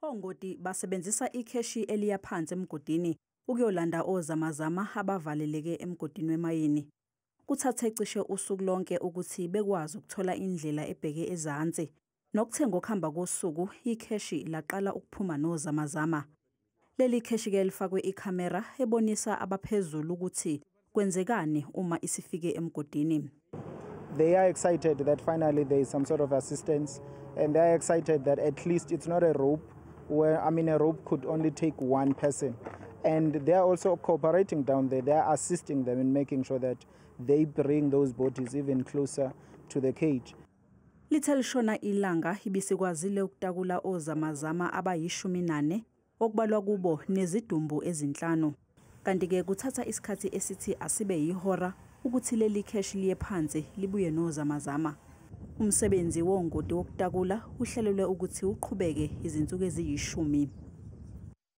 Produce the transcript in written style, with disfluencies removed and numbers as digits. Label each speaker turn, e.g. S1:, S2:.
S1: Ongoti basebenzisa ikheshi eliya phansi emgodini ukuyolanda ozamazama abavaleleke emgodini wemayini. Kuthathe cishe usuku lonke ukuthi bekwazi ukuthola indlela ebheke ezansi. Nokuthe ngokuhamba kosuku ikheshi laqala ukuphuma nozamazama. Leli kheshi-ke lifakwe ikhamera ebonisa abaphezulu ukuthi kwenzekani uma isifike emgodini.
S2: They are excited that finally there is some sort of assistance, and they are excited that at least it's not a rope where, I mean, a rope could only take one person. And they are also cooperating down there. They are assisting them in making sure that they bring those bodies even closer to the cage.
S1: Lithe lishona ilanga ibisikwazile ukutakula ozamazama abayi-14, okubalwa kubo nezidumbu ezinhlanu. Kanti-ke kuthatha isikhathi esithi asibe yihora ukuthi leli kheshi liye phansi libuye nozamazama. Umsebenzi wongoti wokutakula uhlelelwe ukuthi uqhubeke izinsuku eziyi-10.